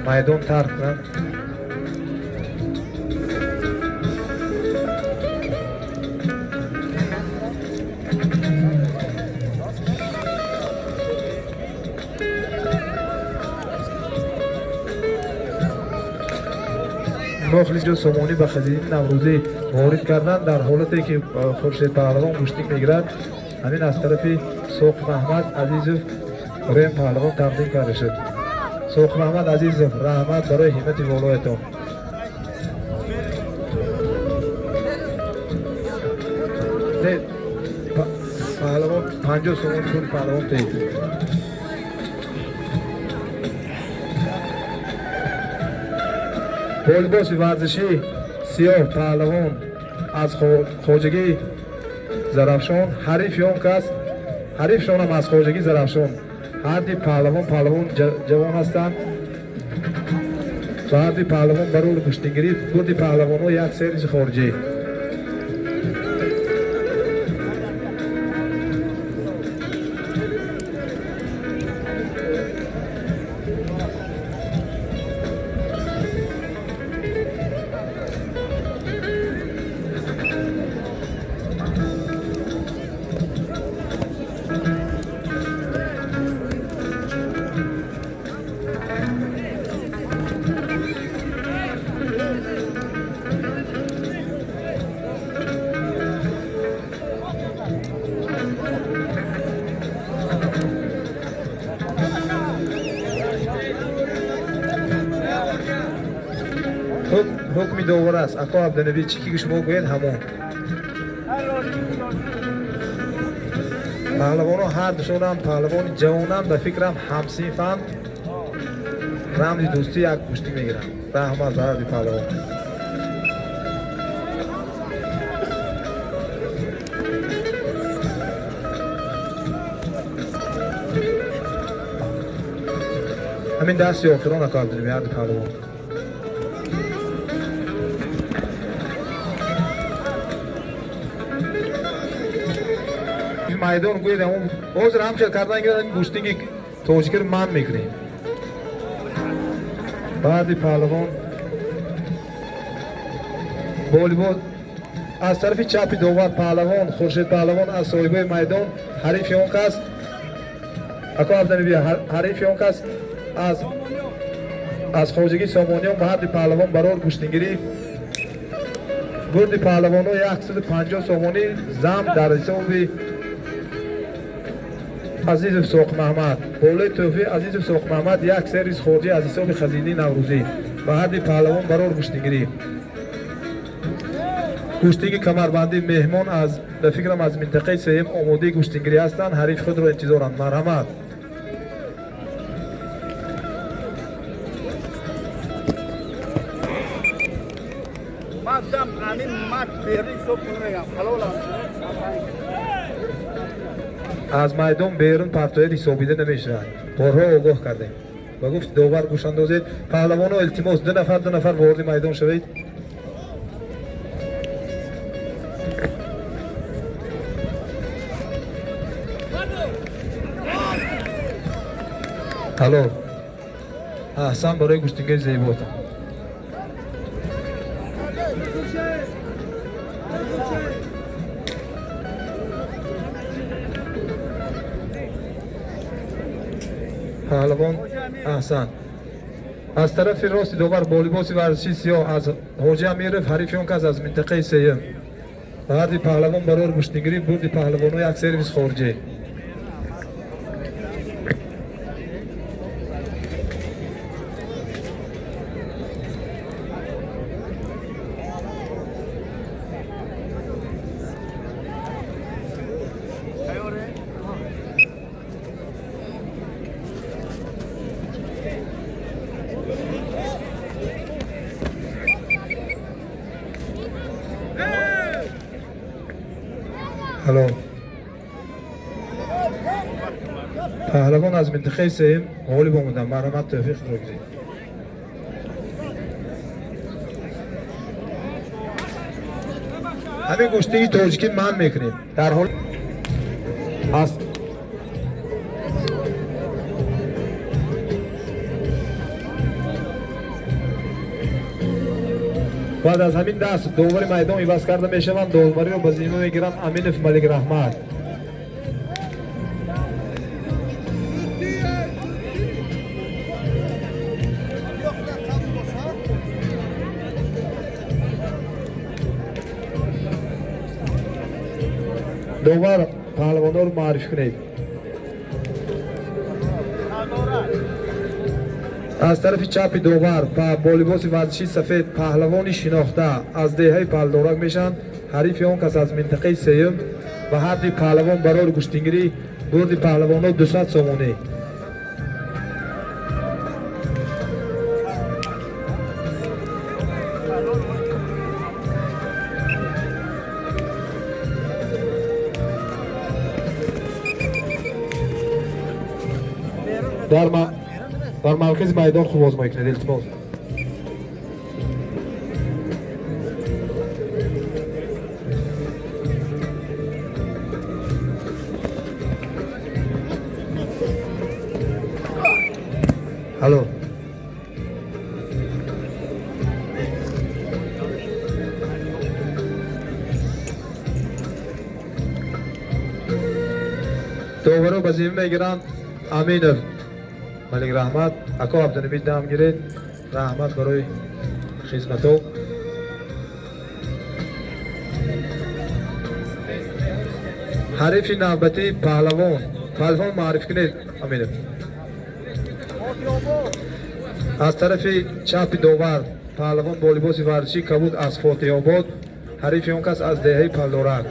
Майдон тарк кунанд. Мухлисо сомонӣ ба хазинаи наврӯзӣ ворид карданд. Дар ҳолате ки Хуршед паҳлавон гӯштик мегирад, ҳамин аз тарафи Соқ Маҳмад Азизов барои паҳлавон тақдим карда шуд. Соқ Маҳмад Азизов, раҳмат барои ҳиммати волоятон. Паҳлавон 50 сомон пули паҳлавон тед. Бо либоси варзишӣ сиёҳ паҳлавон аз хоҷагии Зарафшон, ҳарифи он кас, ҳарифшонам аз хоҷагии Зарафшон. Ҳарди паҳлавон паҳлавон ҷавон ҳастанд ва ҳарди паҳлавон барои гӯштингирӣ. Бурди паҳлавонҳо як сервиси хориҷӣ. Ҳукми довар аст. Ако Абдунабӣ, чӣ ки шумо гӯед, ҳамон. Паҳлавонҳо ҳар душонам паҳлавони ҷавонам, ба фикрам ҳамсинфам, рамзи дӯстӣ як гӯштӣ мегирам. Раҳмат ба ҳарди паҳлавон. Ҳамин дасти охирон, ако Абдунабӣ, ҳарди паҳлавон. Майдон гӯед, ҳозир ҳамхел кардан гирад, гӯштинги тоҷикиро ман мекунем. Баъди паҳлавон бо либос аз тарафи чапи довар паҳлавон Хуршед паҳлавон аз соҳибои майдон, ҳарифи он кас, ако Абданибия, ҳарифи он кас аз хоҷагии Сомониён. Ба ҳарди паҳлавон барор гӯштингирӣ. Бурди паҳлавонҳо 150 сомонӣ зам дар ҳисоби Азизов Соқмаҳмад. Болои тӯҳфаи Азизов Соқмаҳмад як сервис хориҷӣ аз ҳисоби хазинаи наврӯзӣ. Ба ҳарди паҳлавон барор гӯштингирӣ. Гӯштинги камарбандӣ. Меҳмон аз, ба фикрам, аз минтақаи сеюм омодаи гӯштингирӣ ҳастанд, ҳарифи худро интизоранд. Марҳамат. Мадам ҳамин мард берун ҳисоб кунам, ҳалолам. Аз майдон берун партояд, ҳисобида намешавад. Борҳо огоҳ кардем. Ба гуфти довар гӯш андозед. Паҳлавоно, илтимос, ду нафар, ду нафар вориди майдон шавед. Ҳалол, аҳсан барои гӯштингои зеботон. Паҳлавон, аҳсан. Аз тарафи рости довар бо либоси варзиши сиёҳ аз Ҳоҷи Амиров, ҳарифи он кас аз минтақаи сеюм. Ба ҳарди паҳлавон барор гӯштингирӣ. Бурди паҳлавонҳо як сервис хориҷӣ. Ҳалол. Паҳлавон аз минтақаи сеюм ғолиб омаданд. Марҳамат, тӯҳфаи худро гиред. Ҳамин гӯштинги тоҷикӣ ман мекунем. Дар ҳол аз Баъд аз ҳамин даст довари майдон иваз карда мешаванд. Довариро ба зимма мегиранд Аминов Малик Раҳмат. Довар, паҳлавонҳоро муаррифӣ кунед. Аз тарафи чапи довар бо либоси варзишии сафед паҳлавони шинохта аз деҳаи Палдорак мешаванд. Ҳарифи он кас аз минтақаи сеюм. Ба ҳарди паҳлавон барори гӯштингирӣ, бурди паҳлавонҳо 200 сомонӣ. Дар маркази майдон хуб озмоӣ кунед, илтимос. Алло, доваро ба зимма мегиранд Аминов Малик Раҳмат. Ако Абдунабӣ, дам гиред, раҳмат барои хизмато. Ҳарифи навбатии паҳлавон, паҳлавон муаррифӣ кунед, Аминов. Аз тарафи чапи довар паҳлавон бо либоси варзишии кабуд аз Фотиҳобод, ҳарифи он кас аз деҳаи Палдорак.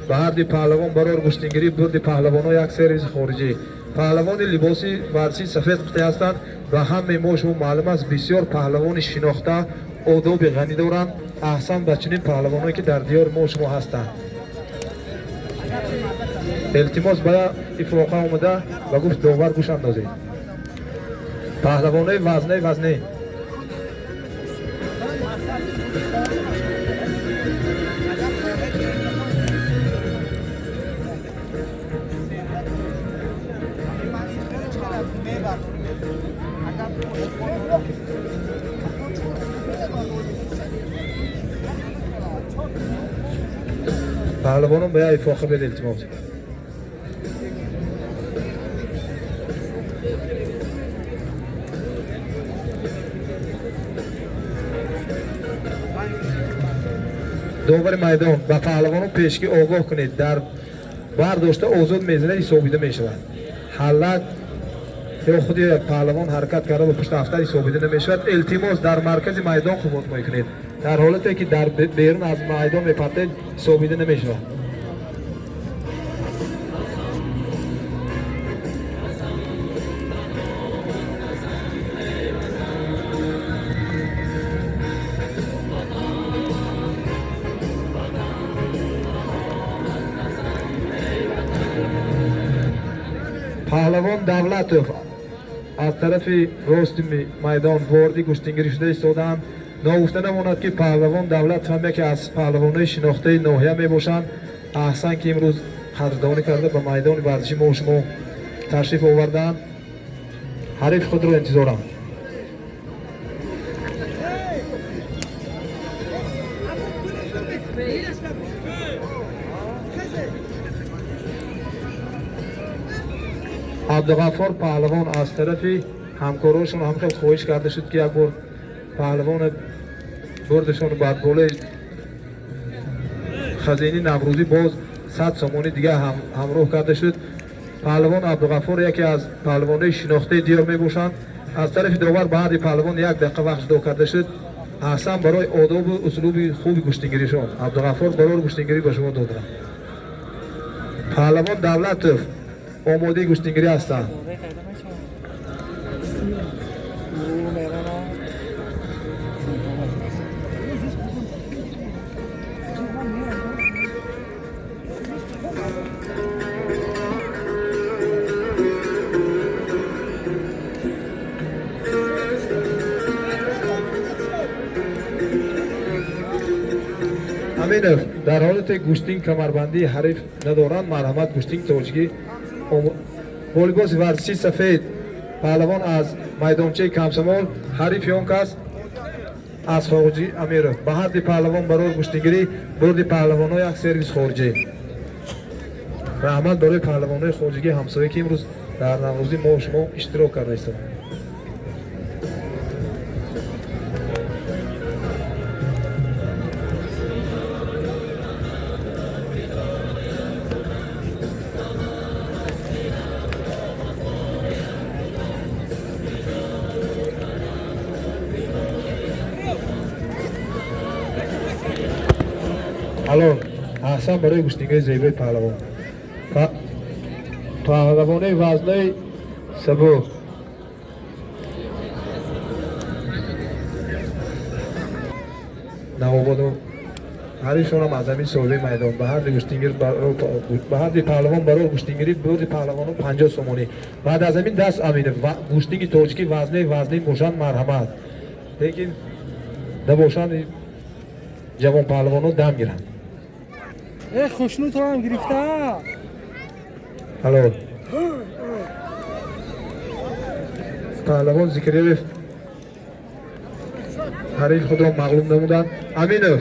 Ба ҳарди паҳлавон барор гӯштингирӣ, бурди паҳлавонҳо як сервиси хориҷӣ. Паҳлавони либоси варзишии сафед қитъа ҳастанд ва ҳамаи мо шумо маълум аст, бисёр паҳлавони шинохта, одоби ғанӣ доранд. Аҳсан ба чунин паҳлавоное, ки дар диёри мо шумо ҳастанд. Илтимос, ба ифоқа омада ба гуфт довар гӯш андозед. Паҳлавонои вазнаи вазнӣ. Паҳлавонон ба як ифоқа бед, илтимос. Довари майдон, ба паҳлавонон пешгӣ огоҳ кунед, дар бардошта озод мезанад ҳисобида мешавад. Ҳаллат ё худи паҳлавон ҳаракат карда ба пушти афтар ҳисобида намешавад. Илтимос, дар маркази майдон хуб озмоӣ кунед. Дар ҳолате ки дар берун аз майдон мепартед, ҳисобида намешавад. Паҳлавон Давлатов аз тарафи рости майдон ворди гӯштингирӣ шуда истодаанд. Ногуфта намонад, ки паҳлавон Давлатов ҳам яке аз паҳлавонои шинохтаи ноҳия мебошанд. Аҳсан, ки имрӯз қадрдонӣ карда ба майдони варзиши мо шумо ташриф овардаанд. Ҳарифи худро интизорам. Абдуғаффор паҳлавон аз тарафи ҳамкорошон ҳам хел хоҳиш карда шуд, ки як бор паҳлавона бурдашон бар болои хазини наврӯзӣ боз 100 сомонӣ дигар ҳамроҳ карда шуд. Паҳлавон Абдуғаффор яке аз паҳлавонои шинохтаи диёр мебошанд. Аз тарафи довар ба ҳарди паҳлавон як дақиқа вақт ҷудо карда шуд. Аҳсан барои одобу услуби хуби гӯштингиришон. Абдуғаффор, барори гӯштингирӣ ба шумо додам. Паҳлавон Давлатов омодаи гӯштингирӣ ҳастанд. Аминов, дар ҳолате гӯштин камарбандии ҳариф надоранд, марҳамат, гӯштин тоҷикӣ бо либоси варзишии сафед паҳлавон аз майдончаи Камсамол, ҳарифи он кас Аз Хоҷи Амиров ба ҳарди паҳлавон барои гӯштигирӣ, бурди паҳлавонҳо як сервис хориҷӣ. Раҳмат барои паҳлавонҳои хоҷигӣ ҳамсоя, ки имрӯз дар Наврӯзӣ мо шумо иштирок карда истодем. Ҳалол, аҳсан барои гӯштингири зебои паҳлавон. Паҳлавонаи вазнаи сабук. Навободу ҳарифшонам аз ҳамин соҳиби майдон ба ҳарди гӯштингир, ба ҳарди паҳлавон барои гӯштингирӣ, бурди паҳлавоно 50 сомонӣ. Баъд аз ҳамин даст Аминов гӯштинги тоҷикӣ вазнаи бошанд, марҳамат, лекин набошанд, ҷавон паҳлавонҳо дам гиранд. Э, Хушнудам гирифта. Ҳалол, паҳлавон Зикриев ҳариф худро мағлуб намуданд. Аминов.